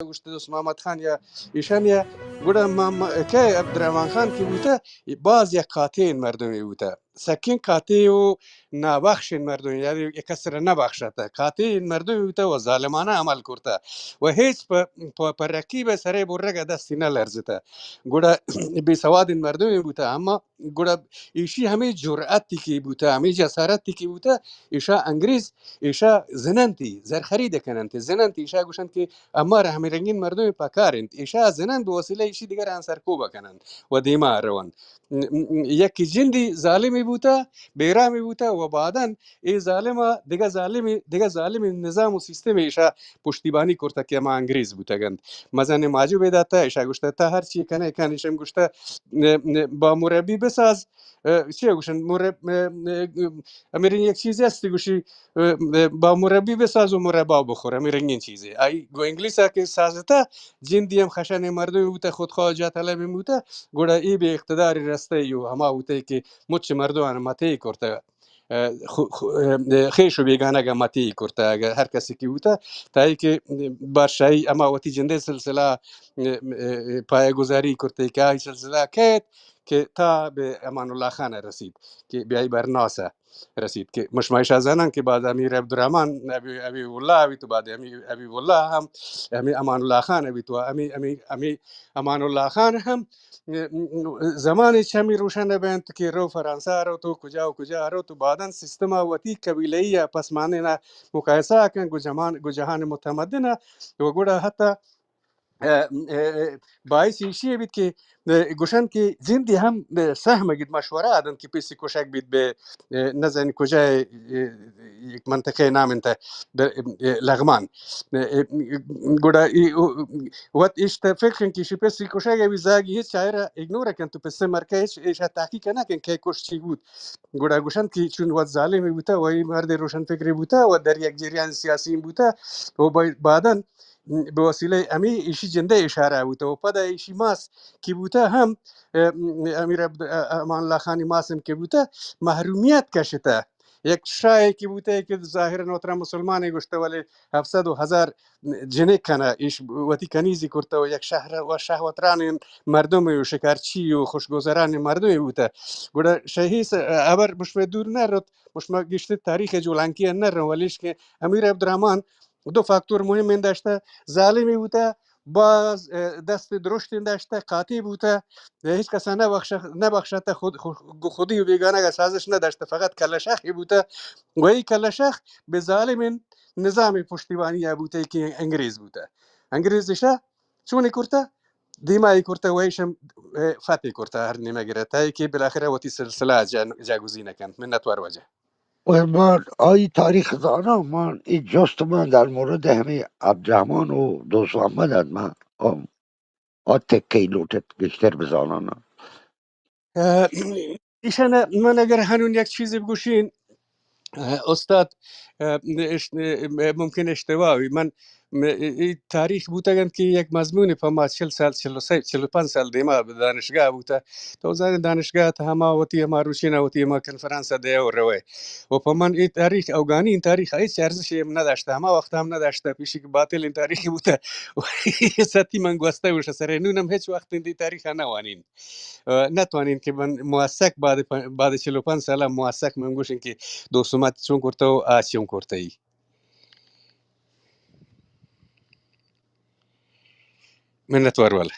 گوشت دوست محمد خان یا ایشان یا گڑا ما، ما، کہ عبدالرحمن خان کہ بوتہ، باز یک قاطعیں مردمے بوتہ، سکیں قاطع و نابخشیں مردمے، یعنی یک کس را نبخشتہ، قاطعیں مردمے بوتہ و ظالمانہ عمل کرتہ و ہیچ پہ، پہ، پہ رقیب سرے برگ دستی نہ لرزتہ۔ گڑا بے سوادیں مردمے بوتہ، اما گڑا ایشی ہمے جرأتی کہ بوتہ، ہمے جسارتی کہ بوتہ، ایشا انگریز، ایشا زننتی، زرخرید کننتی، زننتی، ایشا گوشنت کہ امارا ہمے رنگین مردم پکار انت۔ ایشا زننت بہ وسیلہ ایشی دگران سرکوب کننت و دیما رونت۔ یکی جندی ظالمی بوتہ، بیرامی بوتہ و بعداً اے ظالم ء دگہ ظالمی، دگہ ظالمی نظام و سیستم ایشا پشتیبانی کرتہ کہ ہما انگریز بوتگ انت۔ مزنیں ماجوبے داتہ، ایشا گوشتہ، تا ہر چی کنے کن، ایشم گوشتہ، با مربی بساز، اه، چی گوشن، مرب-، اه، اه، ہمے رنگ یک چیزے است گوشی، اه، با مربی بساز و مربا بخور، ہمے رنگین چیزے۔ آئی گو انگلیس ء کہ سازتہ، جندی ہم خشن مردم بوتہ، خودخواہ جاہ طلب بوتہ، گڑا ای بے اقتدار رستہ یو ہما بوتہ کہ مچ مردمان متے کرتہ۔ اه، خو-، خو-، اه، خیش و بیگانگ ء متی کرتہ، اگہ ہر کسی کہ بوتہ، تاکہ بادشاہی ہما وتی جندے سلسلہ، اه، اه، پایہ گذاری کرتے کہ آئی سلسلہ کیت کہ تا بہ امان اللہ خان رسید کہ بیائی برناس رسید کہ مشمائشہ زانن کہ بعد امیر عبدالرحمن ابی، ابی اللہ بیت و بعد امی-، ابی اللہ ہم، امی امان اللہ خان بیت و امی، امی، امی امان اللہ خان ہم زمانے چمی روشن بینت کہ رو فرانسہ رو تو کجا و کجا رو تو بعداً سیستم وتی قبیلہی پسمانینا مقایسہ کن گو جمان-، گو جہان متمدن و گڑا حتی، اه، اه، باعث ایشی بیت کہ، اه، گوشن کہ جندی ہم، اه، سہم گیت مشورہ آدن کہ پیسی کشک بیت بہ، اه، نزن کجا، اه، یک منطقہ نام انت، بہ، اه، لغمان۔ گڑا ای، او، وت ایش تہ فکر کن کہ شی پسی کشگ ء بی زاگی ہچ شاعر اگنور کن تو پسے مرکہ ہچ ایشا تحقیق نہ کن کہ کش چی بوت۔ گڑا گوشنت کہ چون وت ظالم بوتہ و ای مرد روشن فکری بوتہ و در یک جریان سیاسی بوتہ و با-، بعداً بہ وسیلہ ہمی ایشی جندہ اشارہ بوتہ و پدا ایشی ماس کی بوتہ ہم، اه، امیر عبد-، امان اللہ خانی ماس ہم کہ بوتہ محرومیت کشتہ۔ یک شاہے کہ بوتہ کہ ظاہر نوترا مسلمانے گوشتہ، ولی ہفت صد و ہزار جنک کنہ، ایش وتی کنیزی کرتہ و یک شہر و شہوترانیں مردمے و شکارچی و خوشگذرانیں مردمے بوتہ۔ گڑا شہی س-، ہبر مشمے دور نہ رت، مشما گشتے تاریخ جولانکی نہ رن، ولیش کہ امیر عبدالرحمن دو فاکتور مہمیں داشتہ، ظالمی بوتہ، باز، اه، دست درشتیں داشتہ، قاطع بوتہ، ہچ کسا نہ بخش-، نہ بخشتہ، خود، خو-، خودی و بیگانگ سازش نہ داشتہ، فقط کلہ شخ ہی بوتہ، وہی کلہ شخ بہ ظالمیں نظام پشتیبانی یا بوتہ کہ انگریز بوتہ۔ انگریز اشا چونی کرتہ؟ دیما ای کرتہ و ایشم، اه، فتح کرتہ ہر نیمہ گرہ، تا کہ بالاخرہ وتی سلسلہ جا-، جاگزین کنت۔ منتوار واجہ۔ و ما آئی تاریخ زاناں، ما ای جست من در مورد ہمیں عبدالرحمن و دوست محمد ات، ما آ، آ تکہ لوٹت گیشتر بزاناں۔ اه، ایشان من اگر ہنون یک چیزی بگوشین، اه، استاد، اه، اش-، اه، ممکن اشتباہ بی۔ من، م-، ای تاریخ بوتگ انت کہ یک مضمونے پہ ما چل سال، چل و سہ، چل و پنچ سال دیما دانشگاہ بوتہ۔ تو زانئے دانشگاہ تہ ہما وتی ہما روچینا وتی ہما کنفرانس دئے و روئے۔ و پہ من ای تاریخ، اوگانی تاریخ ہچ ارزشے ہم نداشتہ، ہما وقت ہم نداشتہ، پیشی کہ باطلیں تاریخ بوتہ۔ و ستی من گوستہ گوشہ سرے، نون ہم ہچ وقت دی تاریخ نہ وانین۔ اه، نہ توانین کہ من موثق بعد پ-، بعد چل و پنچ سالہ موثق من گوشین کہ دوست محمد چون کرتہ و آ چون کرتہ ای۔ منتوار والا۔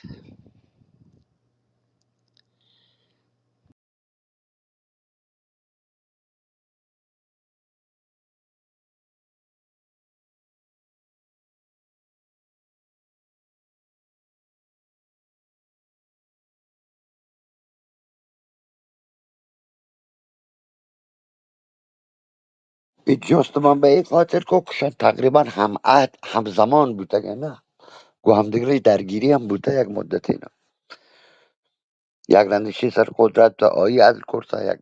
ای جست من بہ ای خاطر کو کہ تقریباً ہم عہد، ہم زمان بوتگ انت، نہ؟ گو ہمدگری درگیری ہم بوتہ یک مدتی، نہ؟ یک رندی شی سر قدرت آئی عزل کرتہ، یک،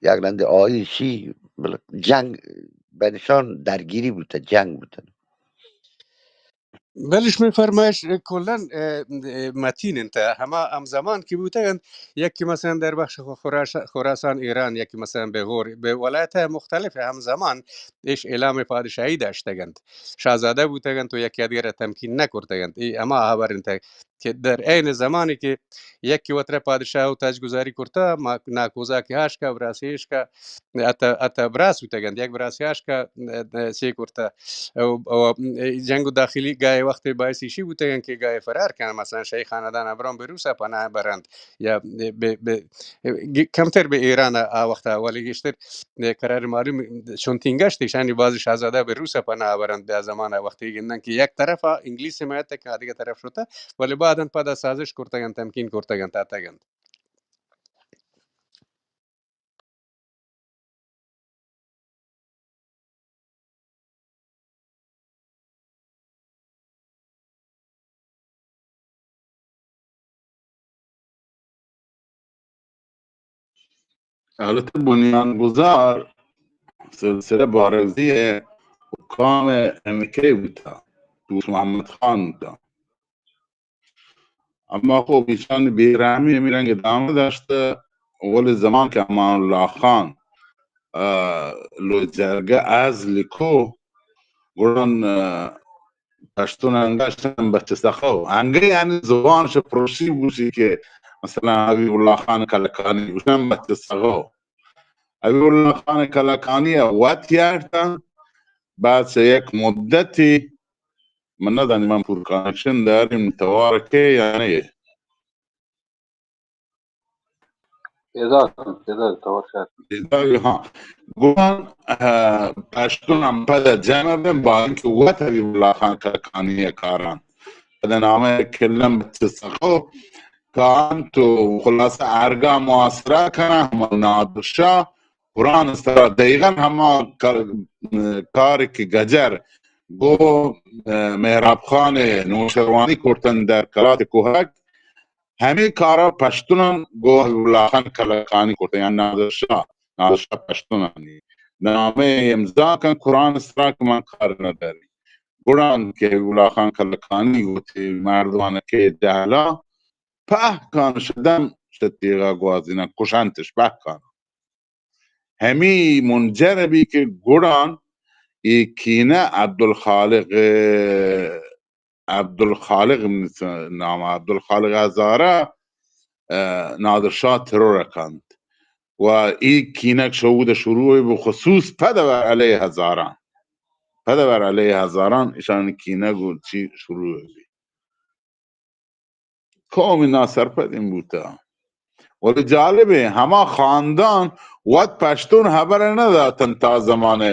یک رندی آئی شی، بلے جنگ بینشان درگیری بوتہ، جنگ بوتہ۔ بلے شمئے فرمائش کلاً، اه، اه، متین انت۔ ہما ہمزمان کہ بوتگ انت، یکے مثلاً در بخش خو-، خراش-، خراسان ایران، یکے مثلاً بہ غور، بہ ولایت مختلف ہمزمان ایش اعلام پادشاہی داشتگ انت۔ شاہزادہ بوتگ انت و یکے ادگر تمکین نہ کرتگ انت۔ اے ہما ہبر انت کہ در عین زمانی کہ یکے وترا پادشاہ و تاجگذاری کرتا، ما-، ناکوزا کہ ہاشکا، براسی اشکا، ات، ات براس بوتگ انت، یک براسی اشکا، اه، اه، سے کرتا۔ او، او، جنگ و داخلی گاہے وقت باعث ایشی بوتگ انت کہ گاہے فرار کنن، مثلاً شاہی خاندان ابران بہ روسا پناہ برند یا بہ، بہ، بہ، کمتر بہ ایران آ وقت، ولی گیشتر قرار معلوم چون تینگشت ایشانی بعض شاہزادہ بہ روسا پناہ برند، بہ زمانہ وقتی گندن کہ یک طرف انگلیس حمایت کنن، دیگہ طرف شتا، ولی بعداً پدا سازش کرتگ انت، تمکین کرتگ انت، آتگ انت۔ البتہ بنیانگذار سلسلہ بارکزئی ءِ حکام ءِ ایم کے بوتا، دوست محمد خان بوتا۔ اما خب ایشانی بے رحمی ہمے رنگ ادامہ داشتہ، ولی زمان کہ امان اللہ خان، آ، لوی جرگہ عزل کو، گڑا، آ، پشتون انگا شن بچ سخو۔ انگے یعنی زبان ش پروشی بوشی کہ مثلاً حبیب اللہ خان کلکانی گوشن بچ سخو۔ حبیب اللہ خان کلکانی ءَ وت یارتن، بعد چہ یک مدتی، من ندانی من پور کنکشن داریم توار کے یا نہیں۔ پیداک، پیداک، توار شاید۔ پیداک، ہاں۔ گڑا، آ، پشتون ہم پدا جمع بن، با اینکہ وت حبیب اللہ خان کلکانی ءَ کاران۔ پدا نامہ کلن بچ سخو کان تو خلاصہ ارگا محاصرہ کنن، ہم نادر شاہ قرآن سرا دقیقاً ہما کار، کار کہ گجر گو، آ، مہراب خان نوشروانی کرتن در قلات کوہک، ہمے کارا پشتوناں گوں حبیب اللہ خان کلکانی کرتہ، یعنی نادر شاہ، نادر شاہ پشتونانی نامہ امضا کن قرآن سرا کہ من کار نداری۔ گڑا کہ حبیب اللہ خان کلکانی وتی مردمان کہ جہلا پہکان شدم شتیغا گوازیناں کشنتش پہکان۔ ہمے منجر بی کہ گڑان اے کینہ عبدالخالق، عبدالخالق نام، عبدالخالق ہزارہ، آ، نادر شاہ ترور کنت۔ و اے کینگ شہود شروع بو، خصوص پد بر علیہ ہزاران۔ پد بر علیہ ہزاران اشان کینگ و چی شروع بی۔ قوم ناسرپدیں بوتا۔ ولی جالبیں، ہما خاندان وت پشتون ہبر نہ داتن تا زمانہ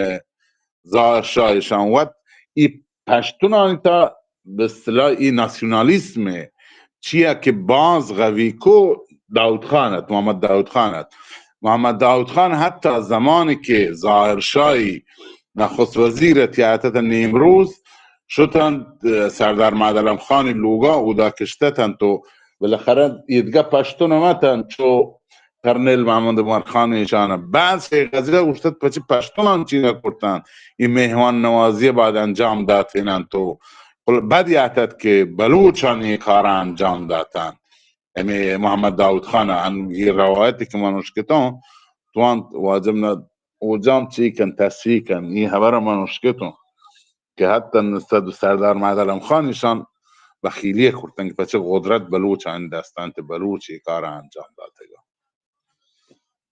ظاہر شاہ اشان وت ای پشتونانی تا، بہ اصطلاح ای ناسیونالیسم ء چیا کہ باز قوی کو داؤد خان ات، محمد داؤد خان ات۔ محمد داؤد خان حتی زمانی کہ ظاہر شاہی نخست وزیر ات یا اتت نیمروز، شتنت، اه، سردار معدلم خانی لوگا اودا کشتتنت و بالاخرہ ایدگہ پشتون ہم اتنت، چو کرنیل محمد عمر خان ایشان۔ بعد سے غزیہ گوشتت پچی پشتونان چی نہ کرتنت، ای مہمان نوازی بعد انجام داتیننت و بد یاتت کہ بلوچان ای کارا انجام داتنت۔ ہمے محمد داؤد خان ء انوگی روایت کہ من اشکتوں، توانت واجب نہ اوجام چی کن، تصحیح کن، ای ہبر من اشکتوں کہ حتی نصرت سردار معدلم خان ایشان بخیلی کرتن کہ پچہ قدرت بلوچانی دستان تے بلوچ ای کار انجام داتگا۔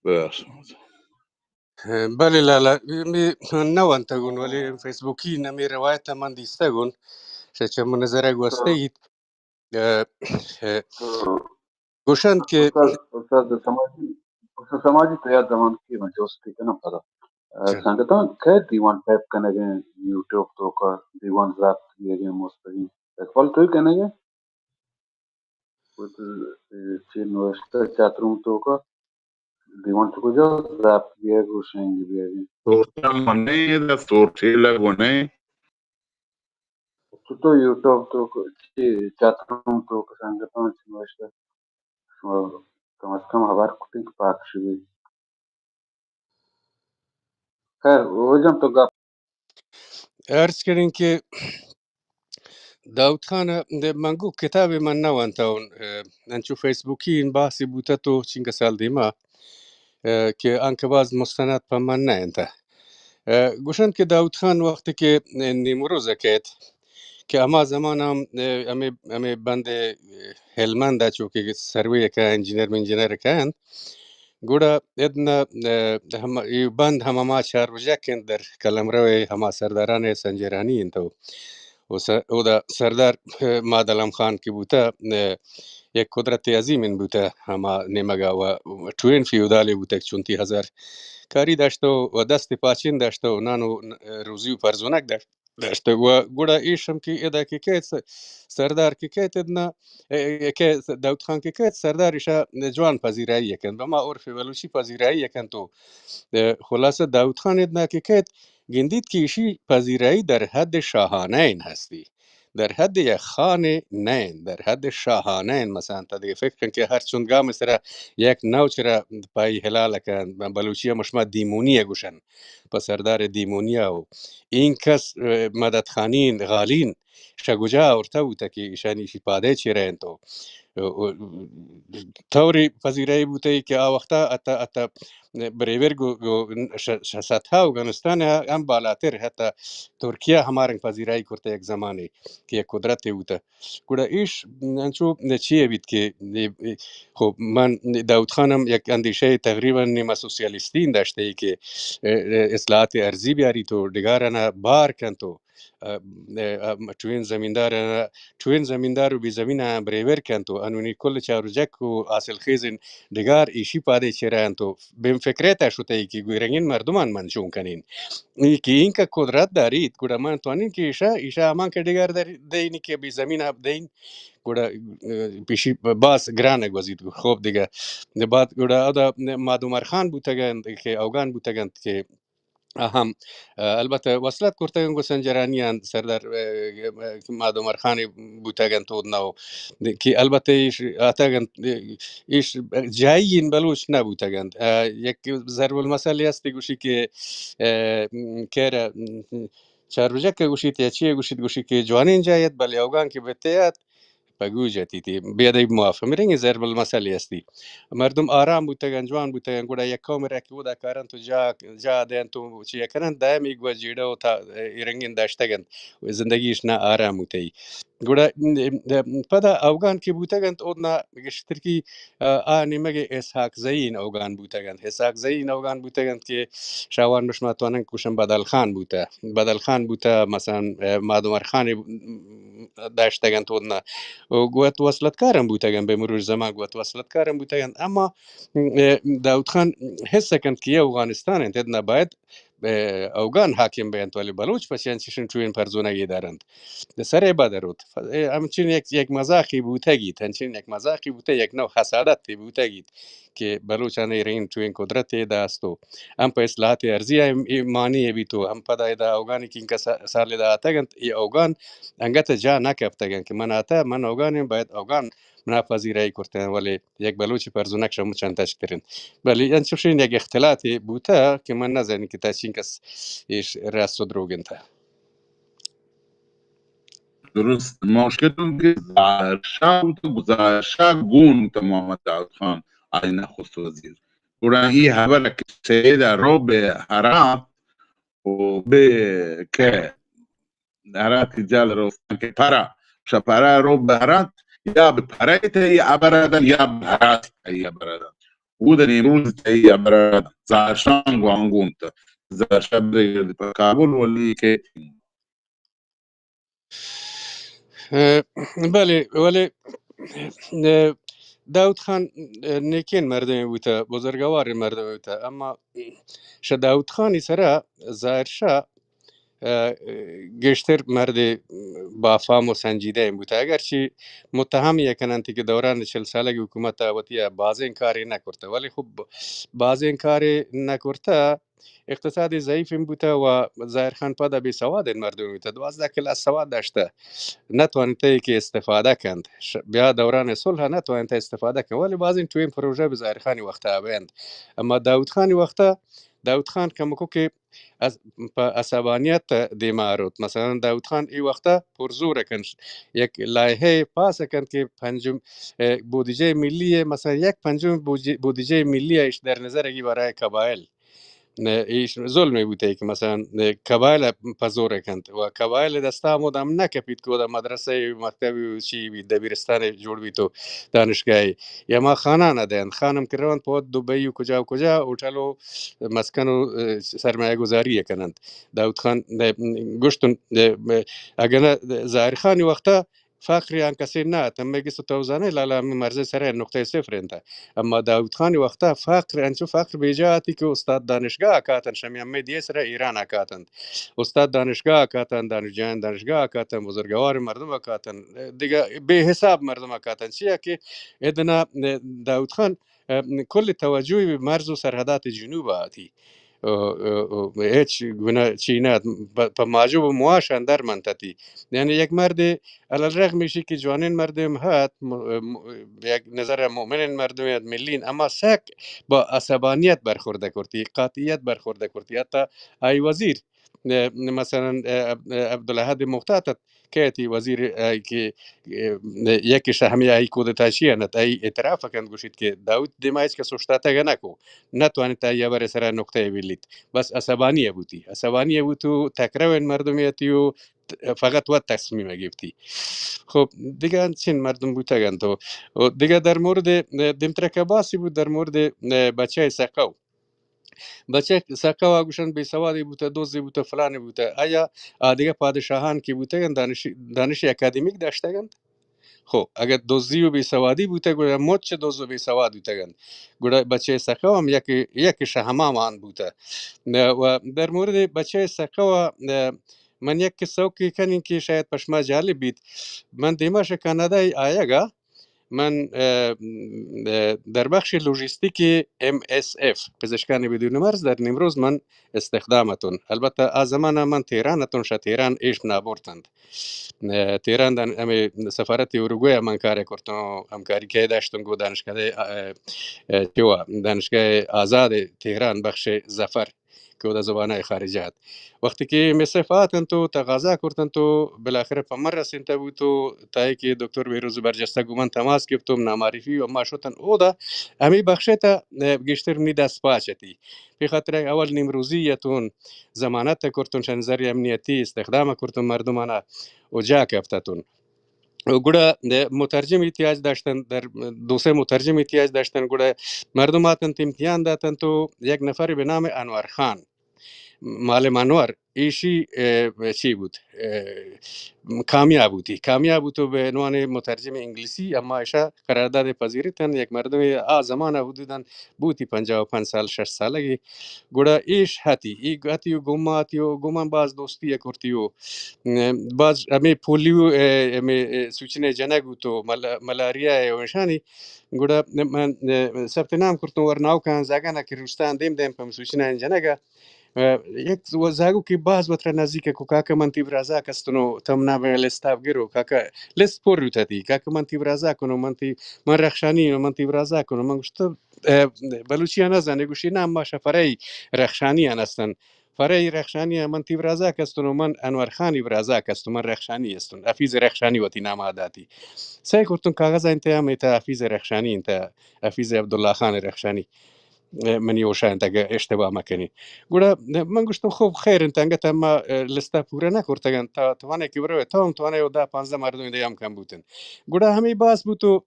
ببخش۔ بلے لالا، می نہ ونتگون، ولی فیسبوکی نمی روایت من دیستگون، چہ چہ من نظر گوستگیت۔ اه، اه، تو گوشنت کہ استاد، استاد سماجی، استاد سماجی تو یاد زمان کی من جوستی کنم پدا۔ اه، چہ۔ سنگتاں کئے دیوان ٹائپ کنگیں یوٹیوب توکا دیوان ضبط کیگیں مستقیم؟ اقبال تو ہی کنگیں؟ وہ تو، اه، چی نوشتہ چیٹ روم توکا؟ دیوان چہ کجا ضبط بیگ و شنگ بیگ انت؟ سورچا من نہ ایں، ادا سورچیلگ و نہ ایں۔ تو، تو یوٹیوب تو ک-، چی چیٹ روم تو ک سنگتاں چی نوشتہ، شما کم از کم ہبر کتیں کہ پاکش بی۔ خیر، واجہ تو گپ۔ عرض کریں کہ داؤد خان ءَ، من گوں کتابے من نہ وانتہ اوں، انچو فیسبوکی این بحثے بوتہ تو چنکہ سال دیما، کہ آنکہ باز مستند پہ من نہ انتہ۔ گوشنت کہ داؤد خان وقتی کہ نیمروز ءَ کیت کہ ہما زمان ہم ہمے، ہمے بند ہلمند ءَ چوکہ سروے ءَ کہ انجینئر منجینئر ءَ کئے انت، گڑا ادنا، ہم، اے بند ہم ہما چار بجک انت در قلمرو ءَ ہما سرداران ءَ سنجرانی انت و و س-، اودا سردار ماد علم خان کہ بوتہ، یک قدرت عظیم بوتہ ہما نیمگا و ٹوین فیودالے بوتگ، چنتی ہزار کاری داشتہ و دست پاچین داشتہ و نان و روزی و پرزونک داشت، داشتہ و گڑا ایش ہم کہ ادا کہ کیت س-، سردار کہ کیت ادنا، اے، اے، کہ داؤد خان کہ کیت سردار ایشا جوان پذیرائی کنت، بما عرف بلوچی پذیرائی کنت و، اے، خلاصہ داؤد خان ادنا کہ کیت گندیت کہ ایشی پذیرائی در حد شاہانین ہستی، در حد یک خانین، در حد شاہانین۔ مثلاً تا دگہ فکر کن کہ ہر چند گام سرا یک نوچ را پائی حلال کن، بلوچی ہم شما دیمونی گوشن، پہ سردار دیمونی و اینکس، اے، مدد خانین غالین شگجا آورتہ بوتہ کہ ایشانی ایشی پادے چیرہ انت و، و، و طوری پذیرائی بوتہ کہ آ وقتا حتی، حتی بریور گو، گو ش-، ش-، سطح اوگانستان ہم بالاتر، حتی ترکیہ ہمارنگ پذیرائی کرتہ یک زمانے کہ یک قدرتے بوتہ۔ گڑا ایش انچو چی بیت کہ، خب من داؤد خانم یک اندیشہ تقریباً نیمہ سوسیالیستی داشتہ کہ، اے، اے، اصلاحات ارضی بیاری تو ڈگارانہ بار کن تو ا، ا، ٹوین زمیندار، ٹوین زمیندار و بے زمین ء بریور کنت و انونی کل چارجک و حاصل خیزین ڈگار ایشی پادے چرا انت و بیم فکرے تا شتئی کہ گوی رنگین مردمان من چون کنین۔ ای کہ اینکہ قدرت داریت، گڑا من توانین کہ ایشا، ایشا ہمان کہ ڈگار در-، دئینی کہ بے زمین ء دئین، گڑا، ا، پیشی باز گران گوزیت۔ خوب دگہ بعد گڑا ادا ماد عمر خان بوتگنت کہ اوگان بوتگنت کہ آ ہم، ا، البتہ وصلت کرتگ انت گوں سنجرانیان سردار، ا، ا، ماد عمر خان بوتگ انت اود نہ کہ البتہ ایش آتگ انت، ایش جائی ان بلوچ نہ بوتگ انت۔ ا، یک ضرب المثل ہستی گوشی کہ، ا، کہرہ چاربجک گوشیت یا چی گوشیت، گوشی کہ جوانین جائی ات بلے اوگان کہ بتیات پہ گوج اتیتی۔ بے ادبی معاف، ہمے رنگیں ضرب المثلے ہستی۔ مردم آرام بوتگن، جوان بوتگن، گڑا یک قوم را کہ اودا کارنت و جا، جا دینت و چیا کننت، دائم ای گوجیڑہ و تا، اے رنگین داشتگنت، زندگیش نا آرام بوتئی۔ گڑا پدا اوگان کہ بوتگنت، اودنا گشتر کی، آ، آ نیمگ اسحاق زئی ان اوگان بوتگنت۔ اسحاق زئی ان اوگان بوتگنت کہ شاوان بشما توانن کشن بدل خان بوتہ۔ بدل خان بوتہ، مثلاً، ا، ماد عمر خان داشتگنت اودنا۔ و گوت وصلتکار ہم بوتگنت، بہ مروچ زمان گوت وصلتکار ہم بوتگنت۔ اما، ا، داؤد خان حس کنت کہ یہ اوگانستان انت، ادنا باید، ا، اوگان حاکم بینت، ولی بلوچ پچ انچشن چوین پرزونگی دارنت۔ سرے بدروت۔ ف-، ا، ہمچین یک، یک مزاقی بوتگیت، ہمچین یک مزاقی بوتہ، یک نوع حسادتے بوتگیت۔ کہ بلوچان ء رنگ چوئیں قدرت ادا است و ہم پہ اصلاحات ارضی ء مانی ء بیت و ہم پدا ادا اوگانی کہ انکہ سا-، سال ادا آتگ انت، اے اوگان انگت جا نہ کپتگ انت کہ من آتہ، من اوگان ایں، باید اوگان منا پذیرائی کرتہ، ولے یک بلوچی پرزنک شمو چنت اشتر انت۔ بلے انچوشیں یک اختلاطے بوتہ کہ من نہ زانیں کہ تا چینکس ایش راست و دروگ انت۔ درست، ما شتم کہ ظاہر شاہ بوتہ، ظاہر شاہ گون بوتہ محمد داؤد خان، آئی نخست وزیر۔ گڑا ای ہبر کہ سید ء رو بہ ہرات و بہ کہ ہرات جال روستان کہ پرا، شہ پرا رو بہ ہرات، یا بہ پرا تئی ہبر دن یا بہ ہرات تئی ہبر دن۔ اود نیمروز تئی ہبر دن۔ ظاہر شاہ گوانگون تہ۔ ظاہر شاہ بگردی پہ کابل ولی کہ ء، بلے، ولے، ء، داؤد خان، ء، نیکین مردمے بوتہ، بزرگوارین مردمے بوتہ، اما شہ داؤد خانی سرا ظاہر شاہ، ء، گیشتر مردے بافام و سنجیدہ ایں بوتہ، اگرچہ متہم یہ کننت کہ دوران چل سالگی حکومت ء وتی ء بازیں کارے نہ کرتہ، ولی خب بازیں کارے نہ کرتہ۔ اقتصاد ضعیف بوتہ و ظاہر خان پدا بے سواد مردم بوتہ، دوازدہ کلاس سواد داشتہ، نتوانتہ کہ استفادہ کنت، ش-، بیا دوران صلح نتوانتہ استفادہ کنت، ولی بازیں ٹوئیں پروژہ بہ ظاہر خانی وقتہ بینت۔ اما داؤد خانی وقتہ، داؤد خان کمکو کہ از-، پہ عصبانیت دیما روت۔ مثلاً داؤد خان ای وقتہ پر زور کنت، یک لائحہ پاس کنت کہ پنجم، اے، بودجہ ملی، مثلاً یک پنجم بودجہ، بودجہ ملی ایش در نظر گی برای قبائل۔ نہ، ایش ظلمے بوتہ کہ مثلاً، نہ، قبائل پہ زور کنت و قبائل دستا مدام نہ کپیت کہ اودا مدرسہ و مکتب و چی بیت، دبیرستان جوڑ بیت و دانشگاہ۔ یا ما خانہ نہ دینت، خانم کہ روانت پہ وت دبئی و کجا و کجا ہوٹل و مسکن و، اے، سرمایہ گذاری کننت۔ داؤد خان، اے، گوشتن، اے، اگہ نہ ظاہر خانی وقتا فقر آن کسے نہ ات، ہمے گس تو زانے لالا ہمے مرض سرا نقطہ صفر انت۔ اما داؤد خانی وقتا فقر انچو فقر بیجا آتی کہ استاد دانشگاہ کاتن، شمی ہمے دیے سرا ایران کاتن۔ استاد دانشگاہ کاتن، دانشجویان دانشگاہ کاتن، بزرگوار مردم کاتن، دگہ بے حساب مردم کاتن۔ چیا کہ ادنا داؤد خان، اه، کل توجہ بہ مرز و سرحدات جنوب آتی۔ اه، اه، اه، ہچ گناہ چی نہ ات، پ-، پہ ماجب و مواش اندر منت اتی۔ یعنی یک مردے علی الرغم ایشی کہ جوانین مردم ہت، م-، م-، یک نظر مؤمنین مردم ات، ملین، اما سک با عصبانیت برخورد کرتی، قاطعیت برخورد کرتی۔ حتی آئی وزیر، اه، مثلاً، اه، عبد-، عبدالاحد مختار ات، کیتی وزیر، اه، کہ، اه، یک شہ ہمے آئی کودتا چی انت، آئی اعتراف کنت، گوشیت کہ داؤد دیما ہچ کس اوشتاتگ نہ کو، نہ توانیت آئی ہبر سرا نقطہ بلیت۔ بس عصبانی بوتی، عصبانی بوت و تکرو مردم اتی و فقط وت تصمیم گپتی۔ خب، دگہ انچین مردم بوتگ انت و، و دگہ در مورد، اه، دیمترا کہ باسی بوت در مورد، اه، بچہ سقو۔ بچہ سقو گوشن بے سوادی بوتہ، دزی بوتہ، فلانی بوتہ۔ آیا آ دگہ پادشاہان کہ بوتگ انت، دانش، دانش اکادمیک داشتگ انت؟ خو، اگہ دزی و بے سوادی بوتہ، گڑا مچ دز و بے سواد بوتگ انت۔ گڑا بچہ سقو ہم یک، یک شہ ہما مان بوتہ۔ و در مورد بچہ سقو، من یک قصہ کہ کنیں کہ شاید پہ شما جالب بیت۔ من دیما شہ کانادا آیگا، من، اه، اه، در بخش لوجستیک ایم ایس اف، پزشکان بدون مرز، در نیمروز من استخدام اتون۔ البتہ آ زمانہ من تہران اتون، شہ تہران ایش نابرتنت۔ اه، تہران دان ہمے سفارت اوروگوئے من کار کرتوں، ہمکاری کہ داشتن گو دانشکدہ، اه، اه، چوا، دانشگاہ آزاد تہران بخش ظفر کہ اودا زبانہ خارجہ ات۔ وقتی کہ ایم ایس اف آتنت و تقاضا کرتنت و بالاخرہ پہ من رسینتہ بوت و تا کہ دکتر بہروز برجستہ گو من تماس گپتم، نامعرفی و ما شتن اودا ہمے بخشے تا، اه، گیشتر منی دست پاچ اتی۔ پہ خاطر اول نیمروزی اتون، ضمانت کرتن، شہ نظر امنیتی استخدام کرتن مردمانا و جا کپتتن۔ و گڑا مترجم احتیاج داشتن، در دو سے مترجم احتیاج داشتن، گڑا مردم آتنت امتحان داتنت و یک نفر بہ نام انور خان، معلم انور، ایشی، اه، چی بوت، اه، کامیاب بوتی، کامیاب بوت و بہ عنوان مترجم انگلیسی اما ایشا قرارداد پذیرتن۔ یک مردم آ زمانہ حدوداً بوتی پنجاہ و پنج سال، شش سالگی۔ گڑا ایش ہتی، ای ہتی و گوما ہتی و گوما باز دوستی ء کرتی و، م، باز ہمے پولیو ء، ہمے، ء، سوچنے جنگ بوت و مل-، ملاریا ء و اشانی۔ گڑا من، ء، ثبت نام کرتوں ور ناوکاں زاگانا کہ روستان دیم دیم پہ سوچنایاں جنگ ء۔ ء، یک و-، زاگو کہ باز وترا نزیک ء کو کاکہ من تی برازاک استنو، تم نام لستاب گرو کاکہ لست پر روتتی، کاکہ من تی برازاک کنو، من تی، من رخشانی، من تی برازاک کنو، من گوشت، ء، بلوچی ء نہ زانے؟ گوشی، نہ، ما شہ فرعی رخشانی ء نستن۔ فرعی رخشانی ء من تی برازاک استن و من انور خانی برازاک استن، من رخشانی استن۔ حفیظ رخشانی وتی نام ء داتی۔ سعی کرتن کاغذ ء انت، ہم ایتا حفیظ رخشانی انت، حفیظ عبداللہ خان رخشانی، ء، منی ہوشا انت، اگہ اشتباہ مکنی۔ گڑا من گوشتم، خوب، خیر انت، انگت ما، ء، لستا پورا نہ کرتگ انت، تا توانے کہ بروے، تو ہم توانے و دہ پانزدہ مردم دے ہم کم بوتن۔ گڑا ہمیں باس بوتو،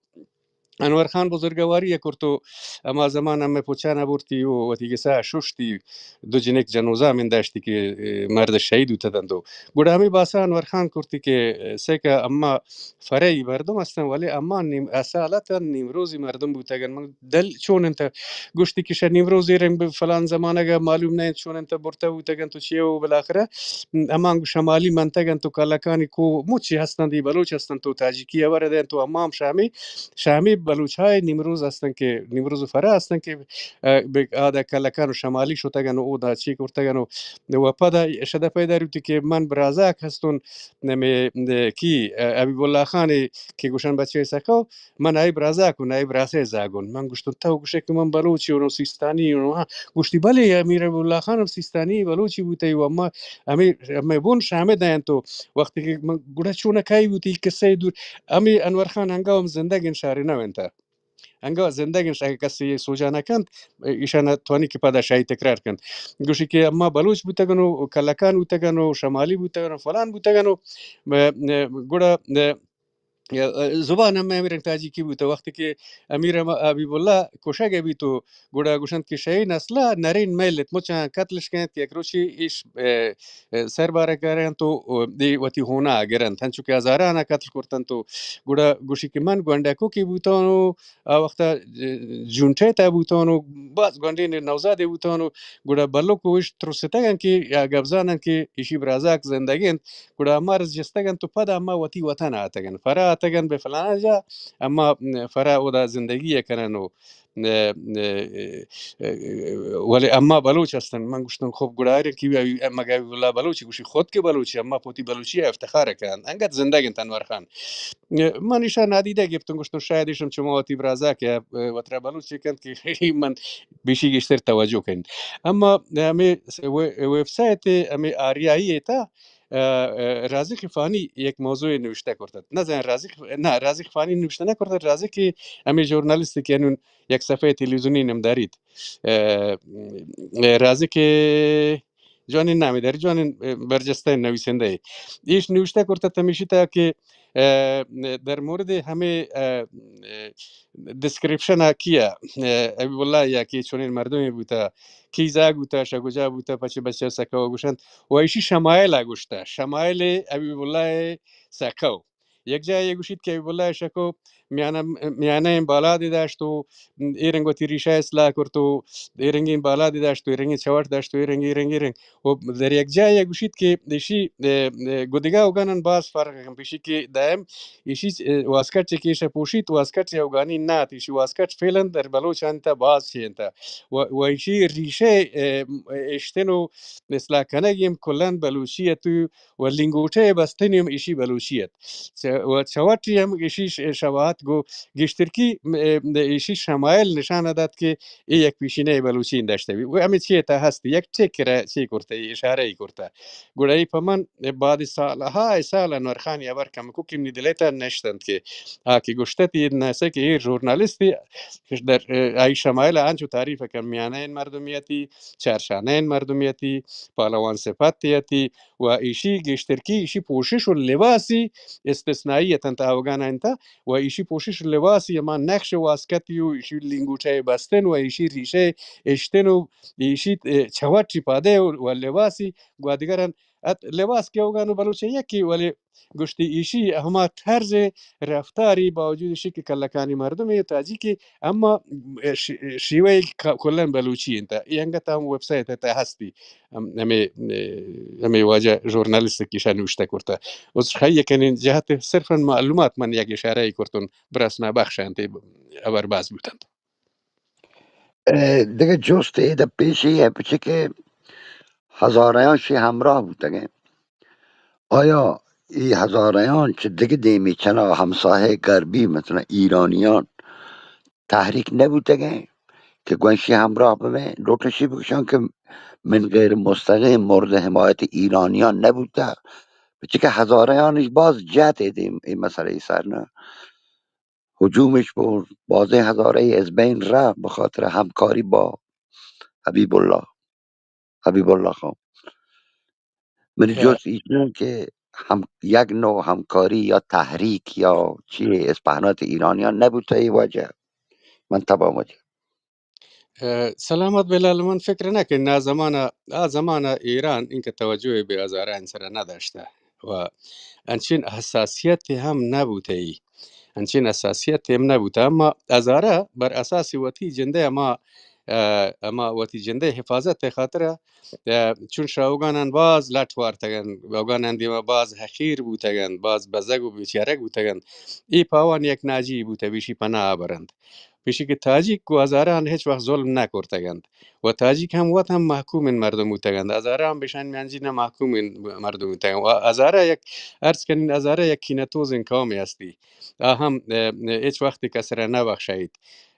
انور خان بزرگواری ء کرت و ہما زمان ہمے پچان ء برتی و وتی گسا ششتی، دو جنک جنوزا من داشتی کہ، ء، مرد شہید بوتتنت و گڑا ہمے باسا انور خان کرتی کہ، ء، سیکہ اما فرعی مردم ہستن، ولے اما نیم-، اصالتا نیمروزی مردم بوتگن۔ من دل چون انت گوشتی کہ شہ نیمروزی رنگ بہ فلان زمانگ ء معلوم نہ انت چون انت برتہ بوتگنت و چی و بالاخرہ ہمان گو شمالی منتگنت و کلکانی کو مچی ہستنت، بلوچ ہستنت و تاجکی ہبر دینت و ہما ہم شامی، شامی بلوچ های نیمروز هستن که نیمروز و فرا هستن که، اه، به آدا کلکان و شمالی شتگن و اودا چی کرتگن و، و پدا شده پیدا روتی که من برازاک هستون، نمی، اه، کی، اه، حبیب الله خان که گوشن بچه سکو، من ای برازاک و نای براسه زاگون. من گوشتون تو گوشه که من بلوچی و سیستانی و ها. گوشتی بله، امیر حبیب الله خان هم سیستانی بلوچی بوته و اما امیر، امیر بون شامه دین تو وقتی که من گوڑا چون کای بوتی قصه دور، امی انور خان انگا هم زندگ انشاری نہ انت. انگا زندگ انش، اگه کسی سوجا نہ کنت، ایشان توانی که پدا شاهی تکرار کنت. گوشی که اما بلوچ بوتگن و کلکان بوتگن و شمالی بوتگن و فلان بوتگن و، م-، م-، گوڑا، م-، زبان هم امی رنگ تاجیکی بوته. وقتی که امیر حبیب الله کشگ بیت و گڑا گوشنت کہ شئی نسل ء نرین میل ات، مچاں قتلش کنت کہ یک روچے ایش، ء، ء، سر بارگ ء انت و، و دی وتی ہونا ء گرنت، انچو کہ ہزارانا قتل کرتنت و گڑا گوشی کہ من گونڈکوکے بوتان و آ وقتا، ء، جونٹے تا بوتان و باز گونڈین نوزادے بوتان و گڑا بلوک و اش ترستگن کہ یا گپ زانن کہ ایشی برازاک زندگی انت، گڑا ہما رز جستگن تو پدا ہما وتی وطن آتگن، فرا آتگن بہ فلانا جا، اما فرا اودا زندگی ء کنن و ولے اما بلوچ ہستن۔ من گوشتن، خب گڑا آئرن کی مگہ اللہ بلوچی؟ گوشی، خود کہ بلوچی، اما پوتی بلوچی ء افتخار کنن۔ انگت زندگ انت انور خان۔ من ایشا نادیدہ گپتن، گوشتن شاید ایشم چما وتی برازا کہ وترا بلوچی کنت کہ من بیشی گیشتر توجہ کنت۔ اما ہمیں ویب سائٹ ہمیں آریائی تا ء، ء، رازق فانی یک موضوعے نوشتہ کرتت۔ نہ زاناں رازق، نہ، رازق فانی نوشتہ نہ کرتت، رازق کہ ہمے ژورنالستے کہ انون یک صفحہ تلویزیونی نم داریت۔ ء، ء، رازق جوانیں نامے داری، جوانیں، ء، برجستہ نویسندہ۔ ایش نوشتہ کرتت ہمیشی تا کہ، ء، در مورد ہمے، ء، ء، ڈسکرپشن ء کیا، ء، حبیب اللہ یا کہ چونیں مردمے بوتا، کی زاگ بوتا، شگوجا بوتا، پچے بچے سکا و گوشنت، و ایشی شمائل ء گوشتہ، شمائل حبیب اللہ ء سکو۔ یک جاہ ء گوشیت کہ حبیب اللہ ء شکو میانہ، میانہ بالادے داشت و اے رنگ وتی ریشہ اصلاح کرت و اے رنگیں بالادے داشت و اے رنگیں چوٹ داشت و اے رنگ، اے رنگ، اے رنگ۔ و در یک جاہ ء گوشیت کہ ایشی، ء، ء، گدگہ اوگانان باز فرق کن پیشی کہ دائم ایشی، ء، واسکٹ چہ کیش ء پوشیت، واسکٹ چہ اوگانی نہ ات، ایشی واسکٹ فعلاً در بلوچانی تہ باز چینتہ و، و ایشی ریشہ، ء، اشتن و اصلاح کنگ ہم کلاً بلوچی ات و لنگوٹہ بستن ہم ایشی بلوچی ات۔ چ-، و چوٹی ہم ایشی ش-، شباہت گو گیشترکی، م-، ء، ایشی شمائل نشان دات کہ اے یک پیشینہ بلوچی داشتہ بی۔ و ہمے چی تہ ہست، یک چکرہ چی کرتہ، اشارہ ای کرتہ۔ گڑا ای پہ من بعد سالہا سال انور خان ء ہبر کمکو کہ منی دل ء تہ نشتنت کہ آ کہ گوشتت، اے نہ سہ کہ اے ژورنالستے در، آئی شمائل ء انچو تعریف کن، میانہ این مردمیتی، چارشانہ این مردمیتی، پہلوان صفت یتی و ایشی گیشترکی ایشی پوشش و لباسی استثنائی اتنت، اوگان انت و ایشی پوشش و لباسی ہما نقش واسکتی و ایشی لنگوٹہ بستن و ایشی ریشہ اشتن و ایشی، ء، چوٹی پادے و، و لباسی گوادگران ات۔ لباس کہ اوگان و بلوچ یکی، ولی گوشتی ایشی ہما طرز رفتاری باوجود ایشی کہ کلکانی مردم ء تاجیکی، اما ش-، شیوہ ک-، کلن بلوچی انت۔ ای انگت ہم ویب سائٹ ء تہ ہستی۔ ہم-، ہمے، ہمے واجہ ژورنالسٹ کہ ایشا نوشتہ کرتہ۔ اس خی کنین جہت صرفاً معلومات من یک اشارہ ای کرتن، براسنا بخش انت، ہبر باز بوتنت۔ ء، دگہ جست اے دپ پیش اے، پرچہ کہ ہزارہاں شی ہمراہ بوتگیں۔ آیا اے ہزارہاں چہ دگہ دیمی چنا ہمساہگ غربی، مثلاً ایرانیان تحریک نہ بوتگیں کہ گوں شی ہمراہ ببیں؟ لوٹشی بگشاں کہ من غیر مستقیم مورد حمایت ایرانیان نہ بوتہ، پرچہ کہ ہزارہاں اش باز جہت اے دیم اے مسئلہ سر نہ ہجومش برد، بازیں ہزارہ از بین رفت بخاطر ہمکاری با حبیب اللہ، حبیب اللہ خان۔ منی جست ایش نہ کہ ہم یک نوع ہمکاری یا تحریک یا چی اسپہنات ایرانیان نبوتہ ای وجہ، من تبا وجہ۔ اه، سلامت بلال، من فکر نہ کہ نا زمانہ، آ زمانہ ایران انکہ توجہ بہ ہزارہ انسرا نہ داشتہ۔ و انچین حساسیت ہم نہ بوتہ ای۔ انچین حساسیت ہم نہ بوتہ، اما ہزارہ بر اساس وتی جندے ہما اه، اما وتی جندے حفاظت ءِ خاطر ءَ، اه، چون شہ اوگانان باز لٹ وارتگ انت، اوگانان دیما باز حقیر بوتگ انت، باز بزگ و بیچارگ بوتگ انت، اے پہ آوان یک ناجی بوتہ، بیشی پناہ برنت۔ پیشی کہ تاجیک گوں ہزارہان ہچ وقت ظلم نہ کرتگ انت و تاجیک ہم وت ہم محکومین مردم بوتگ انت۔ ہزارہ ہم بشان میانجی نہ محکومین مردم بوتگ انت۔ و ہزارہ یک، عرض کنین، ہزارہ یک کینہ توزین قومے ہستی۔ آ ہم، اه، ہچ وقت کس را نہ بخشائیت۔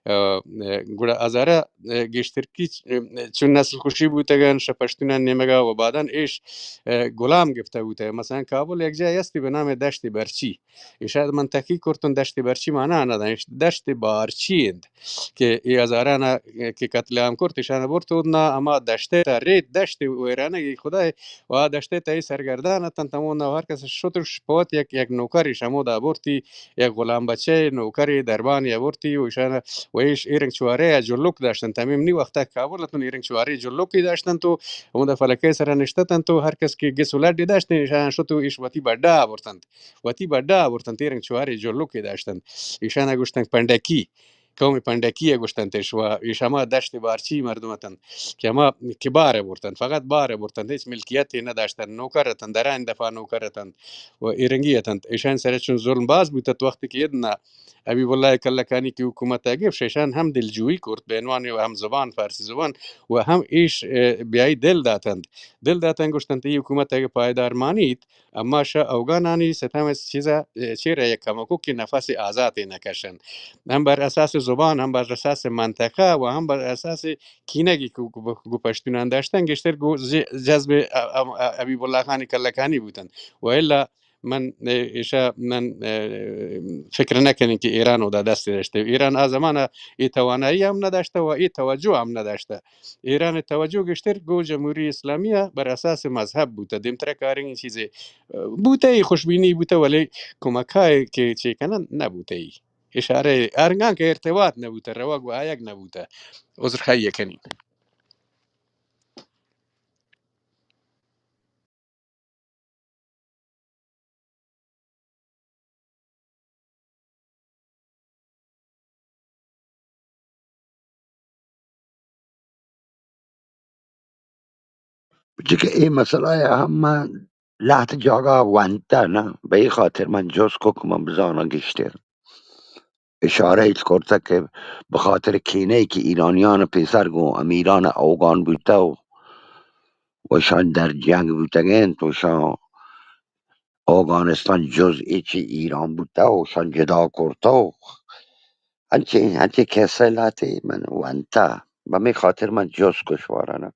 اه، اه، گڑا ہزارہ، اه، گیشترکی چ-، اه، چون نسل کشی بوتگ انت، شہ پشتونان نیمگا و بعداً ایش، اه، غلام گپتہ بوتگ۔ مثلاً کابل یک جاہے ہستی بہ نام دشت برچی۔ اے شاید من تحقیق کرتن، دشت برچی مانا نہ دان، ایش دشت بارچی انت کہ اے ہزارانا کہ قتل عام کرت، ایشانا برت اودنا ہما دشتے تا ریت، دشت ویرانگی خدائے و آ دشتے تا اے سرگردان اتنت، ہمودا ہر کس شتش پہ وت یک، یک نوکری شمودا برتی، یک غلام بچے نوکری دربانی برتی و ایشانا و ایش ایرنگ چوارے جلوک داشتن، تمیم نی وقتا کابل اتن ایرنگ چوارے جلوکی داشتن تو ہمودا فلکے سرا نشتتن تو ہر کس کہ گس و لڈی داشتن ایشانا شتو ایش وتی بڈا برتنت۔ وتی بڈا آورتنت، ایرنگ چوارے جلوکے داشتنت۔ ایشانا گوشتنت پنڈکی، قوم پنڈکی ء گوشتنت اش و ایش ہما دشت بارچی مردم اتنت کہ ہما کہ بار ء برتنت، فقط بار ء برتنت، ہچ ملکیتے نہ داشتنت، نوکر اتنت، درائیں دفعہ نوکر اتنت و ایرنگی اتنت۔ ایشان سر چون ظلم باز بوتت وقتی کہ ادنا حبیب اللہ کلکانی کہ حکومت ء گپت، ایشان ہم دلجوئی کرت، بہ عنوان ہم زبان، فارسی زبان، و ہم ایش، اه، بیائی دل داتنت۔ دل داتنت، گوشتنت، ای حکومت اگہ پائیدار مانیت، اما شہ اوگانانی ستم ء چیزا، اه، چیرا یک کمکوکیں نفس آزاتے نہ کشنت۔ ہم بر اساس زبان، ہم بر اساس منطقہ و ہم بر اساس کینگی کہ گو، گو، گو پشتونان داشتن، گیشتر گو ز، جذب ا، ا، ا، حبیب اللہ خان کلکانی بوتنت۔ و الا من، اه، ایشا من، اه، فکر نہ کنیں کہ ایران اودا دست داشتہ۔ ایران آ زمانہ ای توانایی ہم نہ داشتہ و ای توجہ ہم نہ داشتہ۔ ایران ء توجہ گیشتر گوں جمہوری اسلامی ء بر اساس مذہب بوتہ، دیمترا کاریں چیزے، اه، بوتہ، اے خوشبینی بوتہ، ولے کمکائے کہ چے کنن نہ بوتہ۔ اشارہ ارنگاں کہ ارتباط نہ بوتہ، روگ و آیگ نہ بوتہ۔ عذرخواہی کنیں۔ چونکہ اے مسئلہ ء ہم من لہت جاگہ ونتہ نہ، بہ اے خاطر من جست کو کہ من بزاناں گیشتر۔ اشارہ ایت کرتہ کہ بہ خاطر کینہ ای کہ ایرانیان پیسر گوں امیران اوگان بوتہ و و اشان در جنگ بوتگ انت و اشان اوگانستان جزئی چہ ایران بوتہ و اشان جدا کرتہ و انچیں، انچیں کسہ لہتے من ونتہ، بہ ہمے خاطر من جست کو شمارا نہ۔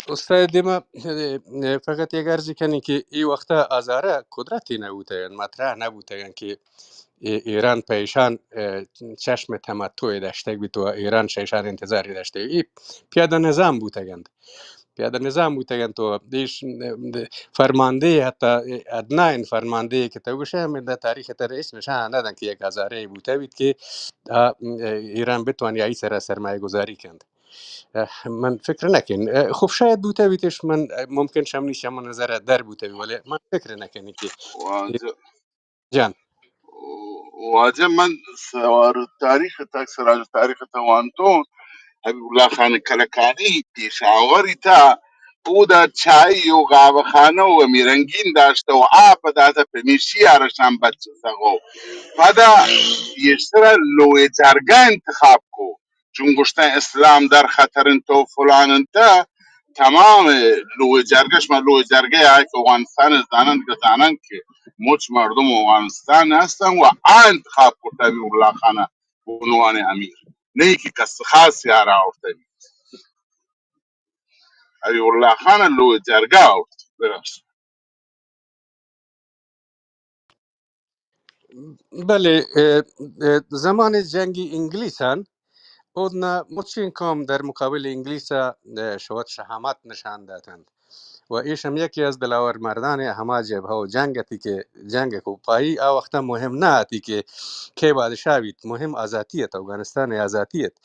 استاد دیما، اه، فقط یک عرضی کنی کہ ای وقتا ہزارہ قدرتی نہ بوتگن، مطرح نہ بوتگن کہ ای، ایران پہ ایشان، اه، چشم تمتع داشتگ بیت و ایران شہ ایشان انتظاری داشتگ۔ ای پیادہ نظام بوتگند۔ پیادہ نظام بوتگند و ایش، اه، فرماندہ حتی ادنائن فرماندہ کہ تو گوشے ہمیں در تاریخ تر ایش نشان ندن کہ یک ہزارہ بوتہ بیت کہ آ، اه، ایران بتوانی آئی سرا سرمایہ گذاری کند۔ اه، من فکر نکن۔ اه، خب شاید بوتہ بیتش، من، اه، ممکن شمنی شما نظر در بوتہ بی، ولی من فکر نکنی کہ واجہ، جان۔ واجہ من سوار تاریخ تک، سراج تاریخ تک وانتون، حبیب اللہ خان کلکانی پیشاوری تا، اودا چای و قهوه خانه و میرنگین داشته و آپ داته پمیشی آرشان بچه سگو. پدا یشتره لوی جرگه انتخاب کو. چون گوشتن اسلام در خطر انت و فلان انت، تمام لوی جرگه، شما لوی جرگه آئی که اوغانستان زانند که زانند که مچ مردم اوغانستان هستن و آ انتخاب کرتا حبیب الله خان به عنوان امیر، نه که کس خاصی آرا آورتا. حبیب الله خان لوی جرگه آورت. ببخش. بلے، اه، اه، زمان جنگ انگلیسان اودنا مچیں قوم در مقابل انگلیس ء، اه، شوت شہامت نشان داتنت و ایش ہم یکی از دلاور مردان ہما جبهه و جنگ اتی کہ جنگ کو پائی آ وقتا مهم نہ اتی کہ کئے بادشاہ بیت، مهم آزاتی ات، اوگانستان آزاتی ات۔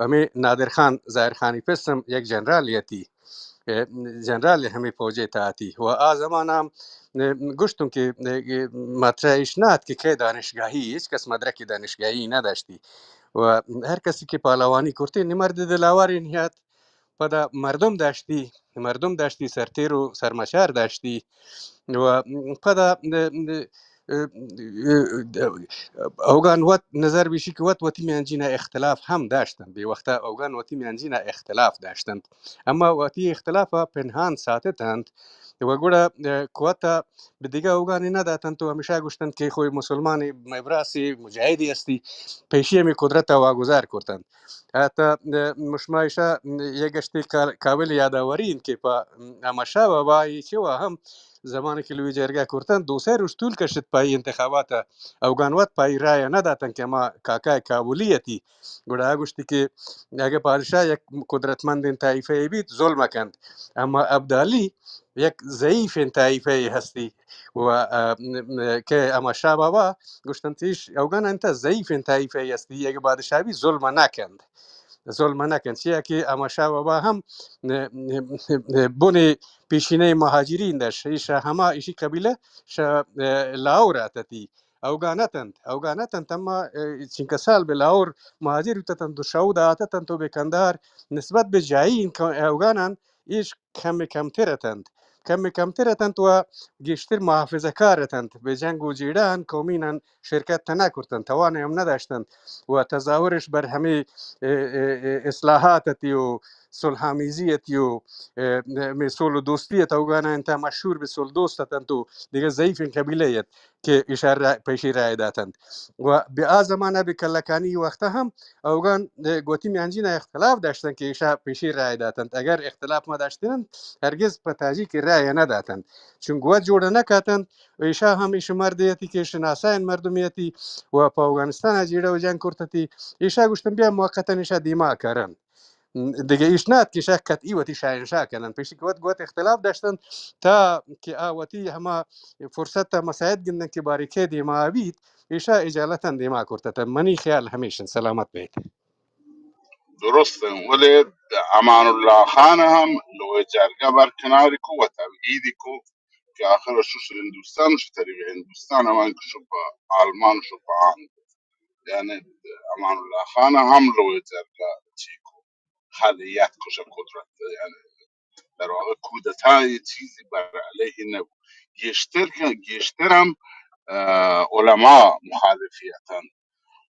ہمیں نادر خان، ظاہر خانی پس ہم یک جنرال اتی۔ اه، جنرال ہمے پوج ءِ تہا اتی۔ و آ زمانہ ہم، اه، گوشتوں کہ، اه، مطرح ایش نہ ات کہ کئے دانشگاہی، ہچ کس مدرک دانشگاہی نہ داشتی۔ و ہر کسی کہ پہلوانی کرتی، نی مرد دلاوری نہ ات۔ پدا مردم داشتی، مردم داشتی، سرتیر و سرمچار داشتی۔ و پدا، اه، اه، اوگان وت نظر بیشی کہ وت وتی میانجینا اختلاف ہم داشتنت۔ بے وقتا اوگان وتی میانجینا اختلاف داشتنت۔ اما وتی اختلافا پنہان ساتتنت۔ و گڑا، اه، قوتا بہ دگہ اوگانی نہ داتنت و ہمیشہ گوشتنت کہ خوئی مسلمانی مئے براسی مجاہدی ہستی، پیشی ہمے قدرتا واگزار کرتنت۔ حتی، اه، مشما ایشا، اه، یک گشتے کا-، قابل یادآوری انت کہ پہ، اه، احمد شاہ بابا ای چہ وا ہم زمانے کہ لوی جرگہ کرتن، دو سہ روچ طول کشت پہ ای انتخابات ء۔ اوگان وت پہ ای رائے نہ داتن کہ ہما کاکا کابلی اتی۔ گڑا آ گوشتی کہ اگہ پادشاہ یک قدرتمندیں طائفہ ای بیت، ظلم کنت، اما ابدالی یک ضعیفیں طائفہ ای ہستی۔ و، اه، کہ احمد شاہ بابا گوشتنت ایش اوگان انت ضعیفیں طائفہ ای ہستی، اگہ بادشاہ بی ظلم نہ کنت۔ ظلم نہ کنت، چیا کہ احمد شاہ بابا ہم بن پیشینہ مہاجرین داشت۔ ایشا ہما ایشی قبیلہ شہ، اه، لاہور آتتی۔ اوگان اتنت، اوگان اتنت، اما، اه، چنکہ سال بہ لاہور مہاجر بوتتنت و شہ اودا آتتنت و بہ کندہار نسبت بہ جائی انت اوگانان ایش کم کمتر اتنت۔ کم کمتر اتنت و گیشتر محافظہ کار اتنت۔ بہ جنگ و جیڑہان قومینان شرکت نہ کرتنت، توان ہم نہ داشتنت و تظاہرش بر ہمے، اه، اه، اه، اصلاحات اتی و صلح آمیزی اتی و، اه، ہمے صلح و دوستی ات، اوگانا انت مشہور بہ صلح دوست اتنت و دگہ ضعیفیں قبیلہ ات کہ ایشا را-، پیشی رائے داتنت۔ و بہ آ زمانہ بہ کلکانی وقتا ہم اوگان، اه، گوتی میانجینا اختلاف داشتنت کہ ایشا پیشی رائے داتنت۔ اگر اختلاف ما داشتنت، ہرگز پہ تاجیک رائے نہ داتنت۔ چون گوت جوڑ نہ کاتنت، و ایشا ہم ایش مردے اتی کہ شناسائیں مردمے اتی و پہ اوگانستان جیڑہ و جنگ کرتتی۔ ایشا گوشتن بیا موقتا ایشا دیما کرن۔ دگہ ایش نہ ات کہ ایشا قطعی وتی شہنشاہ کنن۔ پیشی کہ وت گوت اختلاف داشتن تا کہ آ وتی ہما فرصت مساعد گندن کہ باری کہ دیما بیت، ایشا اجالتا دیما کرتتن۔ منی خیال ہمیشن۔ سلامت بیت۔ درست انت، ولے امان اللہ خان ہم لوہ جرگہ برکناری کو و تبعیدی کو کہ آخر شش ہندوستان، شش طریق ہندوستان ہمان کہ شو پہ آلمان، شو پہ آن۔ یعنی امان اللہ خان ہم لوہ جرگہ چی کو، خلیت کو شہ قدرت، یعنی در واقع کودتای چیزی بر علیہ نبو۔ گیشتر، گیشتر ہم، اه، علماء مخالفی اتن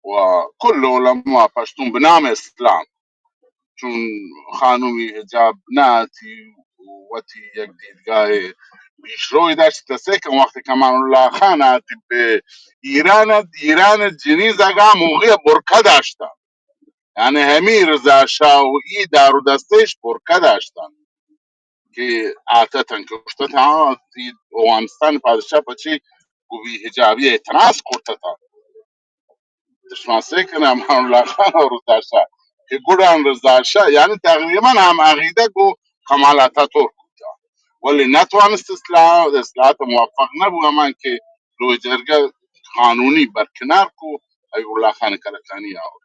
و کل علماء پشتون بہ نام اسلام چون خانمی حجاب نہ اتی، وتی یک دیدگاہ پیشروی داشت۔ کسے کہ وقتی کہ امان اللہ خان آتی بہ ایران ات، ایران جنی زگا موغی برقع داشتن، یعنی ہمی رضا شاہ و ای دار و دستش برقع داشتن کہ آتتن کہ گوشتت، ہاں، ای اوغانستان پادشاہ پچی گو بی حجابی اعتراض کرتتن۔ دشمن سے کن امان اللہ خان و رضا شاہ کہ گڑان رضا شاہ، یعنی تقریباً ہم عقیدہ گو کمال اتاترک بوتا، ولی نتوانست اصلاح، اصلاحات موفق نبو، ہمان کہ لوہ جرگہ قانونی برکنار کو، حبیب اللہ خان کلکانی آورد۔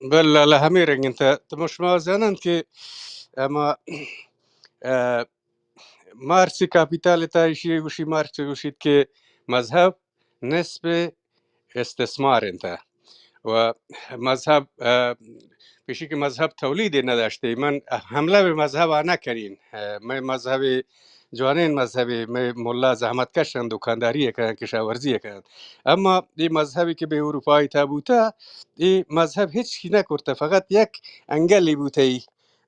بل، لالا ہمے رنگ انت۔ تو شما زانن کہ اما، اه، مارکس کاپیتال تا ایشی گوشی، مارکس گوشیت کہ مذہب نصف استثمار انت۔ و مذہب، اه، پیشی کہ مذہب تولید نہ داشتے، من حملہ بہ مذہب نہ کرین۔ اه، مئے مذہب جوانیں مذہبے، مئے ملا زحمت کش انت، دکانداری ء کننت، کشاورزی ء کننت۔ اما اے مذہبے کہ بہ اروپائی تہا بوتہ، اے مذہب ہچ نہ کرتہ، فقط یک انگلے بوتئی،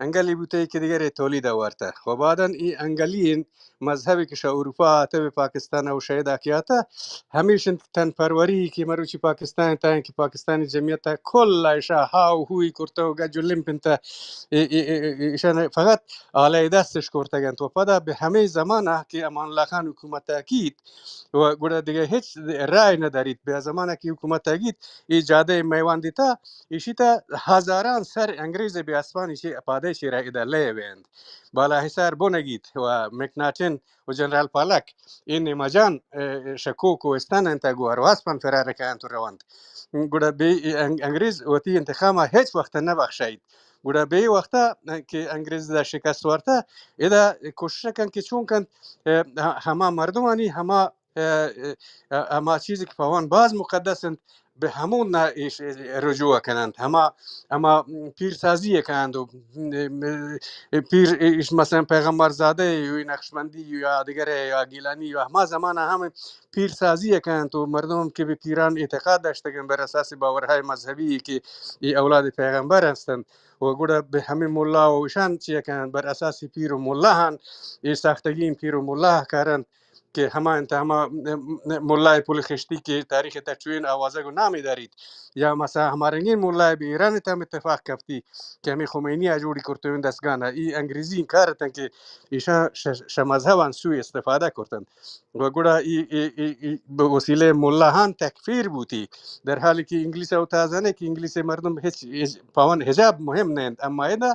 انگلے بوتئی کہ دگرے تولید ء وارتہ۔ و بعداً اے انگلی انت مذہبے کہ شہ اروپا آتہ بہ پاکستان ء و شہ ادا کہ آتہ، ہمیش انت تن پروری کہ مروچی پاکستان ء تہا کہ پاکستانی جمعیت ء کل ء اشاں ہا و ہوئی کرتہ و گج و لمپ انت۔ اے، اے، اے، اے، ایشاں فقط آلہ دستش کرتگ انت و پدا بہ ہمے زمانہ کہ امان اللہ خان حکومت ء کیت و گڑا دگہ ہچ رائے نہ داریت۔ بہ زمانہ کہ حکومت ء کیت، اے جادہ ء میوان دیتا، ایشی تا ہزاراں سر انگریز ء بہ اسپان ایشی پادے چیرا ادا لے بینت۔ بالا حصار بنگیت و مکناٹن و جنرال پالک اے نیمجان، اه، شکو کوہستان انت، گو ارواس پن فرار کاینت و رونت۔ گڑا بے انگ-، انگریز وتی انتقام ءَ ہچ وقت نہ بخشائیت۔ گڑا بے وقت ءَ کہ انگریز دا شکست ورتہ، ادا کوشش کن کہ چون کنت، اه، ہما مردمانی ہما، اه، اه، ہما چیز کہ پہ آوان باز مقدس انت، بہ ہمودا ایش رجوع کننت، ہما، ہما پیر سازی کننت و پیر ایش مثلاً پیغمبر زادہ یا نقشبندی یا دگرے یا گیلانی یا ہما زمانہ ہم پیر سازی کننت و مردم کہ بہ پیران اعتقاد داشتگن بر اساس باورهای مذہبی کہ ای اولاد پیغمبر ہستنت و گڑا بہ ہمے ملا و ایشان چی کننت، بر اساس پیر و ملاہان، ای ساختگین پیر و ملاہ کارنت کہ ہما انت، ہما ملا پل خشتی کہ تاریخ تہ چوین آوازگ و نامی داریت، یا مثلاً ہما رنگین ملا بہ ایران تہ ہم اتفاق کپتی کہ ہمے خمینی ءَ جوڑی کرتوین دستگاہاں، ای انگریزی کار اتن کہ ایشاں ش-، ش-، مذہبان سوء استفادہ کرتن و گڑا ای، ای، ای، ای بہ وسیلہ ملاہان تکفیر بوتی، در حالی کہ انگلیس ءَ وتا زانے کہ انگلیس ءِ مردم ہچ، ہچ پہ آوان حجاب مہم نہ انت، اما ادا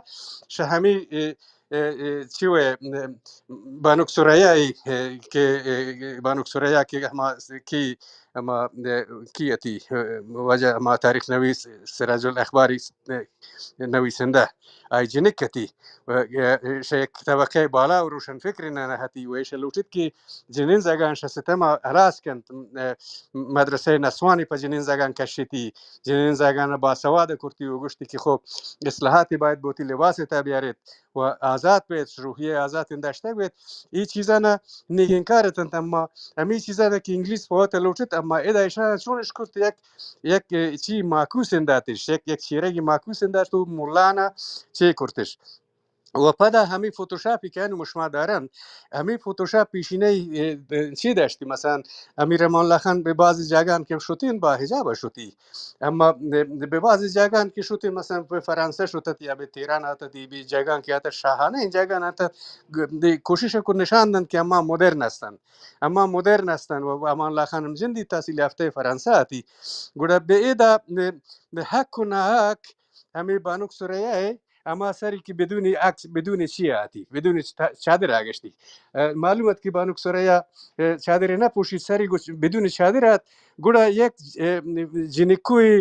شہ ہمے، اه، اه، اه، چی وے، اه، بانک ثریا ای، اه، کہ، اه، بانک ثریا کہ ہما کی، ہما، اه، کی اتی، اه، واجہ ہما تاریخ نویس سراج الاخباری، اه، نویسندہ آئی جنک اتی، اه، شہ یک طبقہ بالا و روشن فکر نہ اتی و ایش لوٹیت کہ جنین زگان شہ ستم ہلاس کنت، اه، مدرسہ نسوانی پہ جنین زگان کشیتی، جنین زگان باسواد کرتی و گوشتی کہ خب اصلاحاتی باید بوتی، لباس تہ بیاریت و آزات بیت، روحیہ آزات داشتگ بیت۔ ای چیزانا نیگنکار اتنت، اما ہمی چیزانا کہ انگلیس پہ وت لوٹت، اما ادا ایشان چون اش کرت، یک، یک چی معکوس انداتش، یک، یک چیرگی معکوس اندات و ملانا چے کرتش۔ و پدا ہمی فوتوشاپی کہ انو مشما دارن، ہمی فوتوشاپ پیشینہ، اه، چی داشتی؟ مثلاً امیر امان اللہ خان بہ بعضی جاگان کہ شتین با حجاب شتی، اما بہ بعضی جاگان کہ شتین، مثلاً بہ فرانسہ شتت یا بہ تہران آتت، بہ جاگان کہ آتت، شاہانہ این جاگان آتت، گ-، دی کوشش کو نشان دنت کہ اما مدرن ہستن، اما مدرن ہستن و امان اللہ خان ہم جندی تحصیل یافتہ فرانسہ آتی۔ گڑا بہ ادا بہ، بہ حق و ناحق ہمی بانک ثریا ءِ ہما سری کہ بدون عکس، بدون چی آتی، بدون چ-، چادر آگشتی۔ اه، معلوم ات کہ بانک ثریا، اه، چادر نہ پوشی، سری گو بدون چادر آت۔ گڑا یک، اه، جنکوی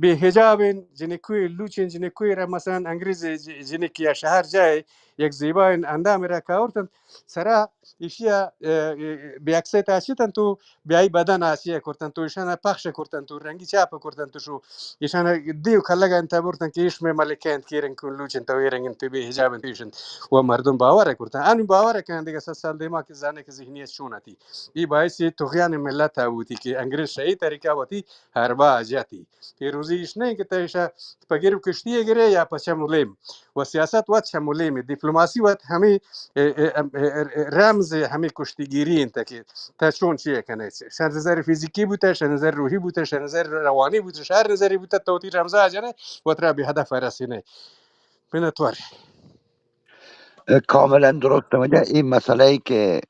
بے حجابین، جنکوی لوچین، جنکوی را مثلاً انگریز ج-، جنکی یا شہر جائے یک زیبائین اندام را کاورتن سرا ایشی ءَ، اه، اه، بے عکسے تہ چتن تو بیائی بدن آسیہ کرتن تو ایشان پخش کرتن تو رنگی چاپ کرتن تو شو ایشان دیو کلگ انت برتن کہ ایش میں ملکہ انت، کی رنگ کن لوچ انت، تو اے رنگ انت، بے حجاب انت، ایش انت۔ و مردم باور کرتن۔ ان باور کن دیگه صد سال دیما کہ زانے کہ ذہنیت چون اتی۔ ای باعث طغیان ملت بوتی کہ انگریز شہ ای طریقہ وتی حربہ جتی۔ پیروزی ایش نہیں کہ تہ ایشا پہ گر و کشتی گرے یا پہ چم و لیم۔ و سیاست وت چم و لیم، دیپلوماسی وت ہمیں، اه، اه، ام، اه، اه، رمز ہمیں کشتی گیری انت کہ تہ چون چی کنے، شہ نظر فیزیکی بوتہ، شہ نظر روحی بوتہ، شہ نظر روانی بوتہ، شہ ہر نظری بوتہ، تو وتی رمزا جنے، وترا بے ہدف رسینے۔ منتوار۔ کاملاً درست۔ واجہ، این مسئله ای که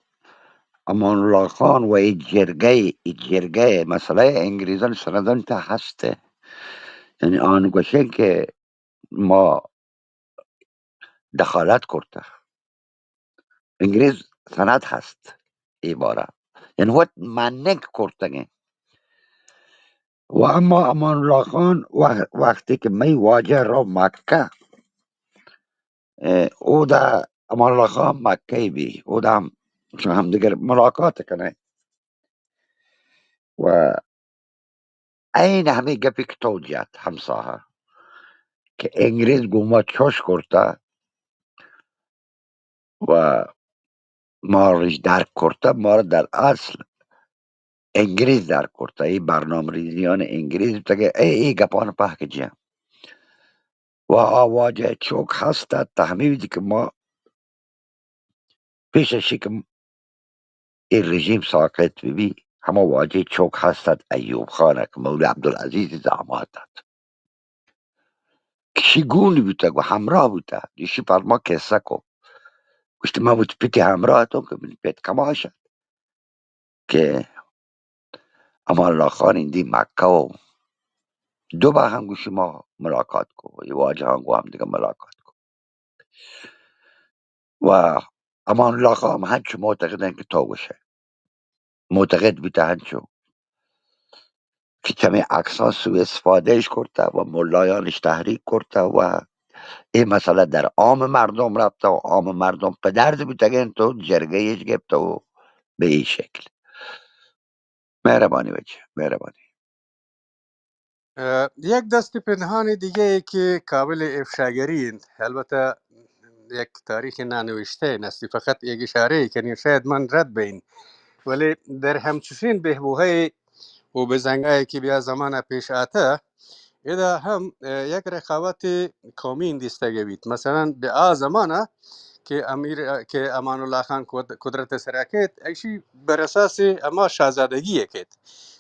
امان الله خان و این جرگه، این جرگه مسئله انگریزان سندن تا هسته. یعنی آن گوشن که ما دخالت کرته. انگریز سند هست ای باره. یعنی وقت مننگ کرتگه. و اما امان الله خان وق-، وقتی که می واجه را مکه، اه، او دا امان الله خان مکه بی، او دا هم، هم دیگر ملاقات کنه. و عین همین گپی که تو جت همساها، که انگریز گو ما چوش کرته و ما ریش درک کرته، ما را در اصل انگریز درک کرته. ای برنامه ریزیان انگریز بوته که ای، ای گپان پهک جه. و آ واجه چوک هست ات، تهمیدی که ما پیش اشی که این رژیم ساقط ببی، هما واجه چوک هست ات، ایوب خان که مولوی عبدالعزیز زامات ات. کشی گون بوته، گو همراه بوته، ایشی پر ما کسه کو. گوشت، من بوت پیتی همراه تو که من پیت کماش ات. که امان الله خان ایندی مکه و دو بار هم گوشی ما ملاقات کو، ای واجه هم گو هم دیگه ملاقات کو. و امان الله خان هم هنچو معتقدن که تو گوشه. معتقد بوته هنچو. که چمی عکسان سوء استفادهش کرته و ملایانش تحریک کرته و این مسئله در عام مردم رفته و عام مردم پدرد بوتگن تو جرگهش گپته و به این شکل. مهربانی بچه، مهربانی. اه، یک دست پنهان دیگه ای که قابل افشاگری انت، البته یک تاریخ ننوشته نستی، فقط یک اشاره ای کنی، شاید من رد بین، ولی در همچوشین بهبوهه و بزنگای که بیا زمان پیش آته، ادا هم، اه، یک رقابت قومی دیستگه بیت. مثلاً به آ زمانه که امیر، که امان الله خان قد-، قدرت سرا کیت، ایشی بر اساس اما شاهزادگی کیت.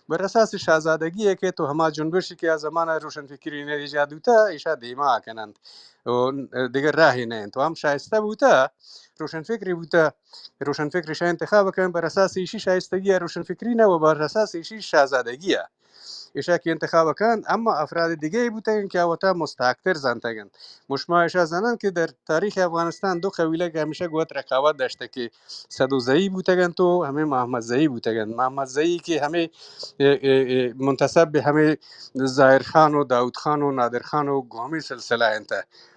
بر اساس شاهزادگی کیت و هما جنبشی که آ زمانه روشنفکری ایجاد بوته، ایشا دیما کنند و دیگر راهی نه انت. و هم شایسته بوته، روشنفکری بوته، روشنفکر ایشا انتخاب کنند، بر اساس ایشی شایستگی روشنفکری نه و بر اساس ایشی شاهزادگی. ایشا که انتخاب کنند، اما افراد دیگه بوتگن که وتا مستحق‌تر زانتگن. مشما ایشا زانن که در تاریخ افغانستان دو قبیله که همیشه گوت رقابت داشته که سدوزئی بوتگن تو همه محمدزئی بوتگن. محمدزئی که همه، اه، اه، اه، منتسب به همه ظاهر خان و داود خان و نادر خان و گامی سلسله انت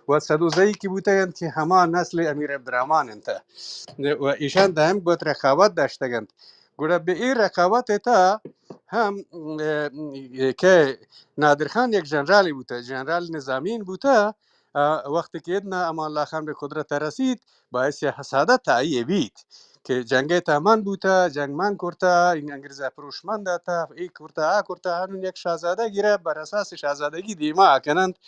و سدوزئی که بوتگن که هما نسل امیر عبدالرحمن انت و ایشان دائم گوت رقابت داشتگن. گڑا به این رقابت تا هم، اه، که نادر خان یک جنرالی بوته، جنرال نظامی بوته، اه، وقتی که ادنا امان الله خان به قدرت رسید، باعث حسادت آئی بیت که جنگ تمن بوته، جنگ من کرته، این انگریز پروش من داته، ای کرته، آ کرته، هنون یک شاهزاده گیره بر اساس شاهزادگی دیما کنند.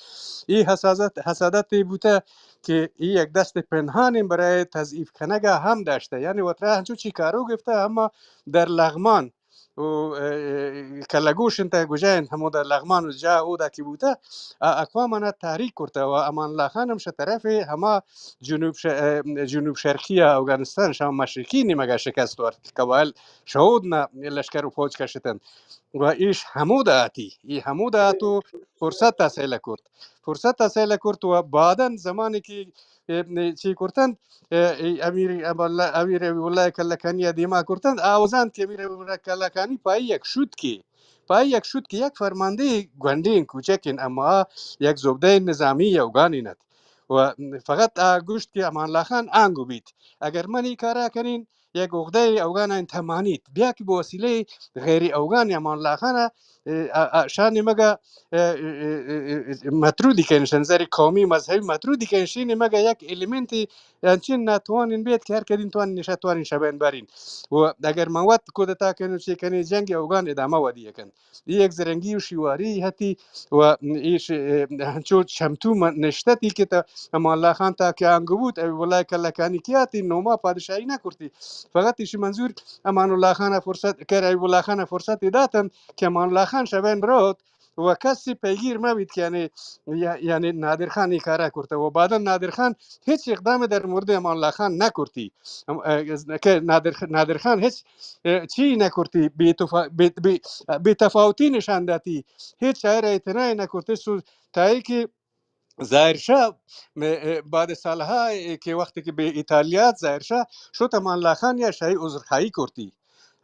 ای حسادت، حسادت بوته که ای یک دست پنهان برای تضعیف کنگا هم داشته، یعنی وترا هنچو چی کارو گفته، اما در لغمان و، اه، کلگوش انت گوجه انت همو در لغمان و جا او دا کی بوته، ا-، اقوام انا تحریک کرته و امان الله خان هم شه طرف هما جنوب ش-، اه، جنوب شرقی افغانستان، شام مشرقی نیمگا شکست ورد. قبایل شهود نه لشکر و فوج کشتن و ایش همو دا آتی، ای همو دا آتو فرصت تحصیل کرد. فرصت تحصیل کرد و بعداً زمانی که، اه، چی کرتن، اه، امیر، امیر، امیر عبیب الله کلکانی دیما کرتن، آوزان که امیر عبیب الله کلکانی پای یک شد که، پای یک شد که یک فرمانده گونڈین کوچکین، اما یک زبده نظامی اوگانی نت. و فقط آ گوشت که امان الله خان آنگو بیت. اگر منی کارا کنین، یک عقده اوگان انت مانیت. بیا که به وسیله غیر اوگان امان الله خان اه، اه، اه، شان مگا، اه، اه، اه، اه، مطرودی کنشن، نظر قومی مذهبی مطرودی کنشین مگا یک الیمنتی انچین ناتوانین بیت که هر کدین توان نشه توانین شبین برین. و اگر من وقت کودتا کنو چی کنی جنگ اوگان ادامه ودی کن. ای یک زرنگی و شیواری هتی و ایش، اه، هنچو چمتو من نشتتی که تا امان الله خان تا که آنگو بود، ای والله کلکانی کیاتی نوما پادشاهی نکرتی. فقط ایشی منظور امان الله خان فرصت، کر ای والله خان فرصت داتن که امان الله خان شبین برات و کسی پیگیر مبیت که یعنی، یا-، یعنی نادر خان ای کارا کرته و بعدا نادر خان هیچ اقدام در مورد امان الله خان نکرتی. ام، اه، که نادر خ-، نادر خان هیچ، اه، چی نکرتی، بی تفا-، بی، بی، بی تفاوتی نشان داتی، هیچ چهره اعتنای نکرتی. سو-، تا ای که ظاهر شاه، م-، اه، بعد سالها، اه، که وقتی که به ایتالیا ظاهر شاه شد، امان الله خان یا شاهی عذرخواهی کرتی.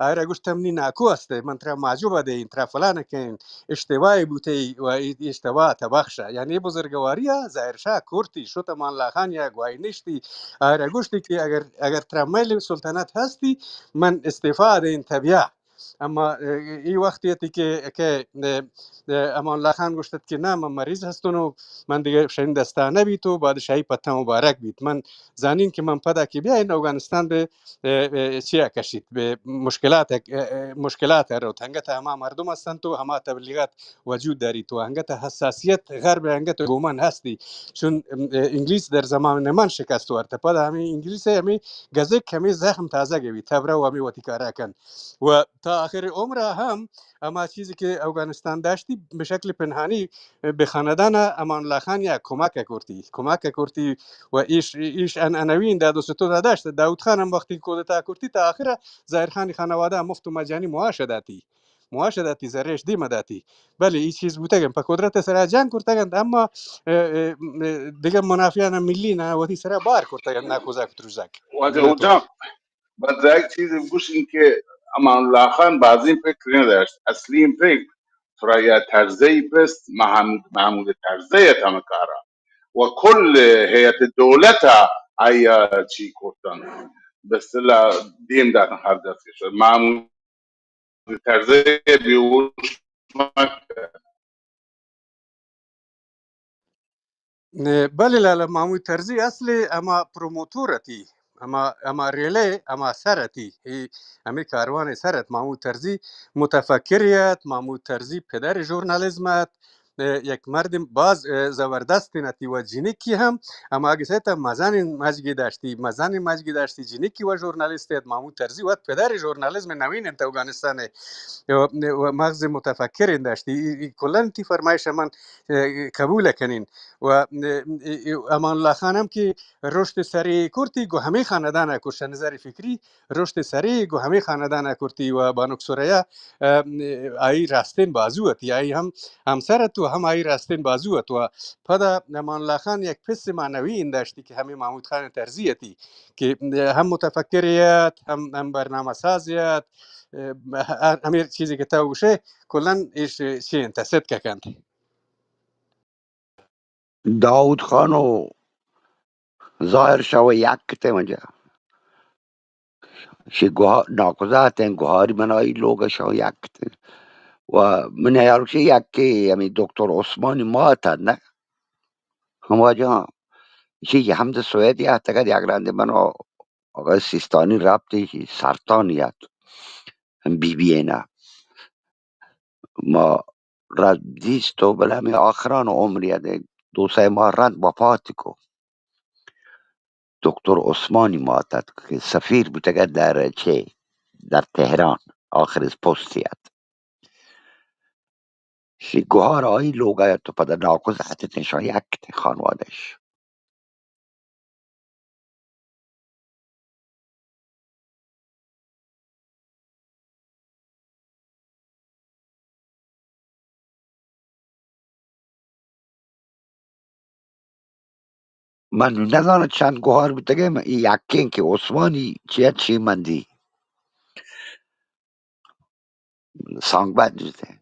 آئرا گوشت، تمنی ناکو استے، من ترا معجب دئیں، ترا فلان کئیں، اشتباہ بوتے و ای اشتباہ تبخشا. یعنی بزرگواری ظاہر شاہ کرتی، شت امان اللہ خان یا گواہی نشتی. آئرا گوشتی کہ اگر، اگر ترا میل سلطنت ہستی، من استعفا دئیں تبیا. اما ای وقت یتی کہ، کہ امان اللہ خان گوشتت کہ نہ، من مریض ہستن و من دیگہ شنی دستا نبیت و بادشاہی پتہ مبارک بیت. من زانین کہ من پدا کہ بیا این اوگانستان بہ اه، اه، چیا کشیت، بہ مشکلات، اه، اه، مشکلات روت. انگت ہما مردم ہستنت و ہما تبلیغات وجود داریت و انگت حساسیت غرب انگت گومن ہستی. چون، اه، انگلیس در زمان من شکست ورت. پدا ہمیں انگلیس ہمیں گزک ہمیں زخم تازہ گوی، تبرہ و ہمیں وتی کارا کن. و تا آخر عمر ہم ہما چیزی کہ اوگانستان داشتی بہ شکل پنہانی بہ خاندان امان اللہ خان یا کمک کرتی، کمک کرتی و ایش، ایش عنعنوی داد و ستون داشت. داؤد خان ہم وقتی کودتا کرتی تا آخر ظاہر خان خانوادہ مفت و مجانی معاش داتی، معاش داتی، زریش دیم داتی. بلے ای چیز بوتگن، پہ قدرت سرا جنگ کرتگن، اما، اه، اه، دیگہ منافعان ملی نا وتی سرا بار کرتگن، نا کوزاک تروزاک. واجہ جان، بس یک چیز گوشین کہ امان اللہ خان بازیں فکر نہ داشت، اصلی فکر ثریا ترزئی بست، محمود، محمود ترزئی ات ہمے کارا و کل ہیئت دولت ء آئی ء چی کرتن، بستلا دیم داتن ہر دست کشت محمود ترزئی بیہوش مکن۔ بلے لالا، محمود ترزئی اصل ء ہما پروموتور اتی، ہما، ہما ریلے، ہما سر اتی، اے ہمے کاروان ء سر ات۔ محمود ترزئی متفکرے ات، محمود ترزئی پدر ژورنالیزم ات، ء یک مردم باز، ء، زبردستیں اتی و جنکی ہم، ہما گسے تا مزنیں مجگی داشتی، مزنیں مجگی داشتی، جنکی و ژورنالیست ات۔ محمود ترزئی وت پدر ژورنالیزم نوین انت اوگانستان ء، و، و مغز متفکر انت داشتی۔ ای، ای کلن تی فرمائش من، ء، قبول کنین۔ و، ء، ای، ای امان اللہ خان ہم کہ رشد سری کرتی گو ہمیں خاندان ء کشت نظر فکری رشد سری گو ہمیں خاندان ء کرتی و بانک ثریا، ء، آئی راستین بازو اتی، آئی ہم ہمسر ات و ہم آئی راستین بازو ات و پدا امان اللہ خان یک پس معنوی انداشتی کہ ہمیں محمود خان ترزئی اتی کہ ہم متفکر ات، ہم، ہم برنامہ ساز ات، ء، ہمیں چیزی کہ تو گوشے کلن ایش چی انت، ست کنت۔ داؤد خان و ظاہر شاہ و یک کتے منجا۔ شی گوہ-، ناکوزاتیں گوہاری من آئی لوگ شاہ یک کتے۔ و من یار شی یک کے ہمیں دکتر عثمانی مات ات نہ۔ ہم واجہ شی حمد سویدی ات، اگر یک رندے من آقای سیستانی رابطے شی سرطانی ات۔ بی بی اینا۔ ما را دیست و بلے ہمیں آخران عمری ات، دو سہ ماہ رند وفات کو۔ دکتر عثمانی مات ات کہ سفیر بوتگ ات در چے، در تہران، آخر پستی ات۔ شی گوہار آئی لوگ ات و پدا ناکوزات ات، شان یک ات خانوادش۔ من نزاناں چند گوہار بوتگیں، من اے یکیں کہ عثمانی چیا چی مندی سانگ بد بوتیں۔